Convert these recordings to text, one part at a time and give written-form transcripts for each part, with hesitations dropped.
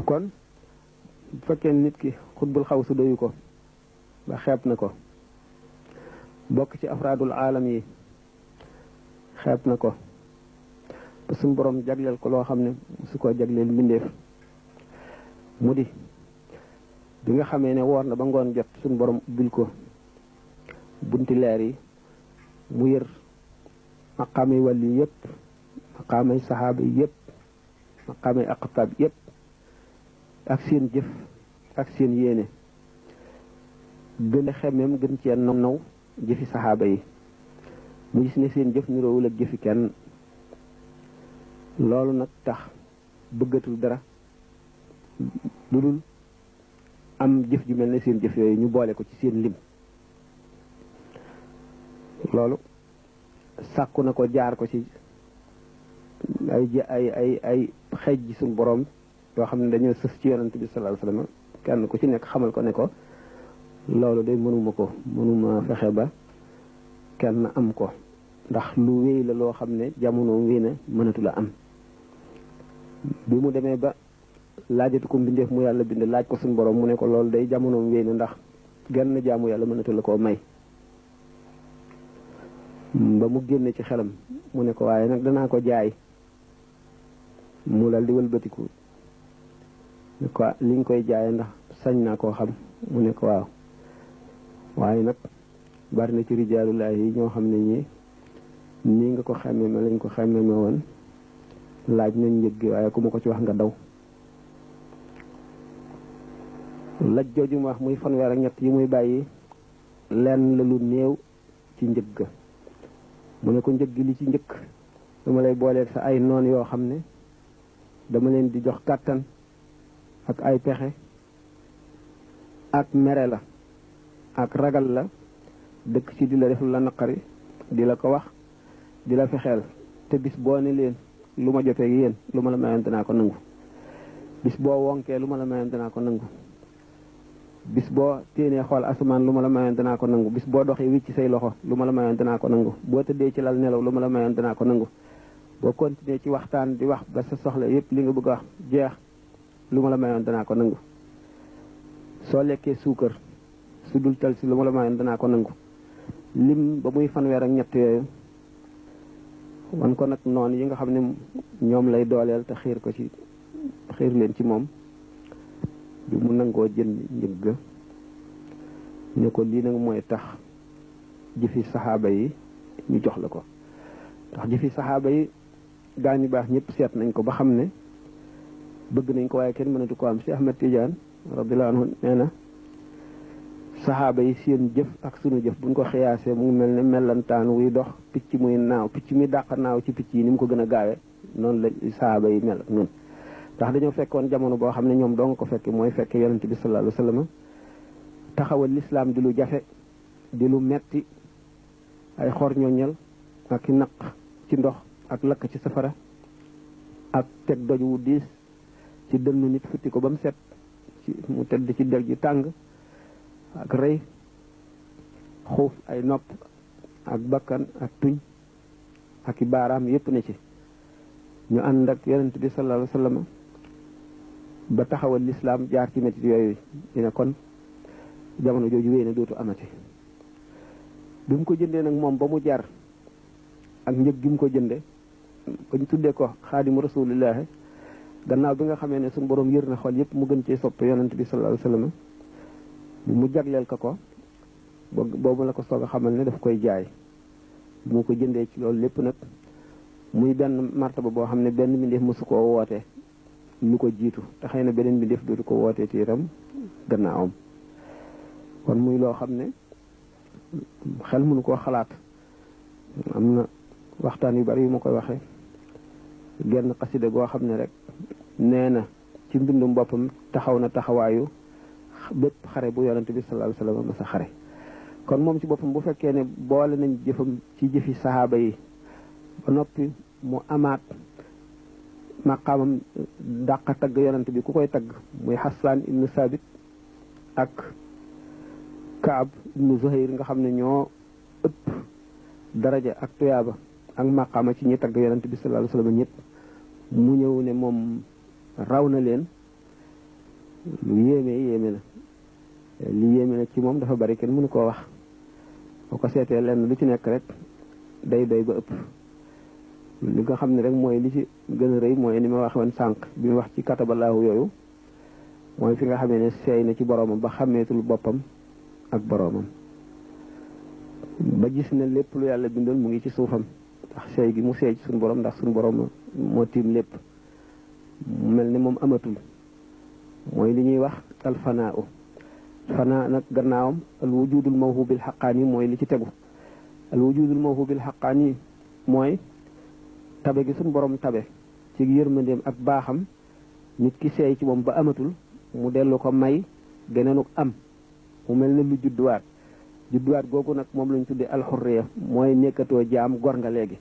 kon bu fekkee nit ki xutbul xawsu doyu ko ba xeeb na ko bokk ci afraadul aalam yi xeeb na ko ba suñ borom jagleel ko loo xam ne su ko jagleel mbindeef mu di bi nga xamee ne woor na ba ngoon jot suñ borom ubbil ko bunti leer yi mu yër maqaamay wàlli yëpp maqaamay saxaaba yi yëpp maqaamay aqtaab yëpp ak seen jëf ak seen yéene gën a xemmeem gën cee naw jëfi saxaaba yi mu gis ne seen jëf niroowul ak jëfi kenn loolu nag tax bëggatul dara lu dul am jëf ju mel ne seen jëf yooyu ñu boole ko ci seen lim loolu sàkku na ko jaar ko ci ay xeej ji suñu borom yoo xam ne dañoo sës ci yonent bi sallallahu alayhi wasallam kenn ku ci nekk xamal ko ne ko loolu de mënuma fexe ba kenn am ko ndax lu wéy la loo xam ne jamono wéy na mënatu la am bi mu demee ba laajatu ko mbindeef mu yàlla bind laaj ko suñu borom mu ne ko loolu day jamono wéy na ndax genn jaamu yàlla mënatu la koo may ba mu génne ci xelam mu ne ko waaye nag danaa ko jaay mu dal di wëlbatiku ne ko li nga koy jaaye ndax sañ naa koo xam mu ne ko waaw waaye nag bari na ci rijaalullahi yi ñoo xam ne ñi nii nga ko xàmmee ma lañ ko xàmmee ma woon laaj nañ njëg gi waaye ku ma ko ci wax nga daw laj jooju mu wax muy fanweer ak ñett yi muy bàyyi lenn la lu néew ci njëg ga mu ne ko njëg gi li ci njëkk dama lay booleel sa ay noon yoo xam ne dama leen di jox kàttan ak ay pexe ak mere la ak ragal la dëkk ci di la def lu la naqari di la ko wax di la fexeel te bis boo ne leen lu ma jotee yéen lu ma la mayoon danaa ko nangu bis boo wonkee lu ma la mayoon danaa ko nangu bis boo téenee xool asamaan lu ma la mayoon danaa ko nangu bis boo doxee wicc say loxo lu ma la mayoon danaa ko nangu boo tëddee ci lal nelaw lu ma la mayoon danaa ko nangu boo continuer ci waxtaan di wax ba sa soxla yépp li nga bëgg a wax jeex lu ma la mayoon danaa ko nangu soo lekkee suukar su dul tal si lu ma la mayoon danaa ko nangu lim ba muy fanweer ak ñett yooyu wan ko nag noonu yi nga xam ne ñoom lay dooleel te xiir leen ci moom bi mu nangoo jënd njëg ga ne ko lii nag mooy tax jëfi saxaaba yi ñu jox la ko ndax jëfi saxaaba yi gaañu baax ñëpp seet nañ ko ba xam ne bëgg nañ ko waaye kenn mënatu ko am si Ahmad Tidiane radiyallahu anhu nee na saxaaba yi seen jëf ak sunu jëf buñ ko xiyaasee mu ngi mel ne mellantaan wuy dox picc muy naaw picc mi dàq naaw ci picc yi ni mu ko gën a gaawe noonu la saxaaba yi mel ak noonu ndax dañoo fekkoon jamono boo xam ne ñoom doo nga ko fekke mooy fekke yonent bi sallallahu alayhi wasallam taxawal lislaam di lu jafe di lu metti ay xor ñoñal ak naq ci ndox ak lakk ci safara ak teg doj wu diis ci dënnu nit futti ko ba mu set mu tedd ci del ji tàng ak rëy xuuf ay nopp ak bakkan ak tuñ ak i baaraam yépp ne ci ñu ànd ak yonent bi sallallahu alayhi wasallam ba taxawal lislaam jaar ci métit yooyu dina kon jamono jooju wéy na dootu amati bi mu ko jëndee nag moom ba mu jar ak njëg gi mu ko jënde ba ñu tuddee ko xaadimu rasulillahi gannaaw bi nga xamee ne suñu borom yër na xol yépp mu gën cee sopp yonent bi sallallahu alayhi wasallam mu jagleel ko boobu la ko soog a xamal ne daf koy jaay bi mu ko jëndee ci loolu lépp nag muy benn martaba boo xam ne benn mbindeef mësu koo wootee lu ko jiitu te xëy na beneen mbindeef dootu ko wootee ci itam gannaawam kon muy loo xam ne xel mënu koo xalaat am na waxtaan yu bari yu ma koy waxee genn xasida goo xam ne rek nee na ci mbindum boppam taxaw na taxawaayu bépp xare bu yonent bi sallallahu alayhi wasallam masa xare kon moom ci boppam bu fekkee ne boole nañ jëfam ci jëfi saxaaba yi ba noppi mu amaat maqaamam dàqa tagg yonent bi ku koy tagg muy Hassan ibnu Sabit ak Kaab ibnu Zuhayr nga xam ne ñoo ëpp daraja ak tuyaaba ak maqaama ci ñi tagg yonent bi sallallahu alayhi wasallam ñëpp mu ñëw ne moom raw na leen lu yéeme na li yéeme na ci moom dafa bari kenn mënu koo wax boo ko seetee lenn lu ci nekk rek day doy ba ëpp li nga xam ne rek mooy li ci gën a rëy mooy ni ma wax woon sànq bi mu wax ci katabalaahu yooyu mooy fi nga xamee ne seey na ci boroomam ba xàmmeetul boppam ak boroomam ba gis na lépp lu yàlla bindoon mu ngi ci suufam ndax seey gi mu seey ci suñu borom ndax suñu borom moo tiim lépp mu mel ni moom amatul mooy li ñuy wax alfanaa fanaa nag gannaawam al wujudul mawhubil xaqaani mooy li ci tegu al wujudul mawhubil xaqaani mooy tabe gi suñu borom tabe ci yërmandeem ak baaxam nit ki seey ci moom ba amatul mu dellu ko may geneenuk am mu mel ne lu judduwaat googu nag moom lañ tuddee alxurriya mooy nekkatoo jaam gor nga léegi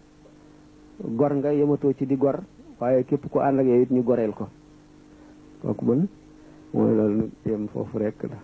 gor nga yematoo ci di gor waaye képp ku ànd ak yow it ñu goreel ko kooku bon mooy loolu yem foofu rekk la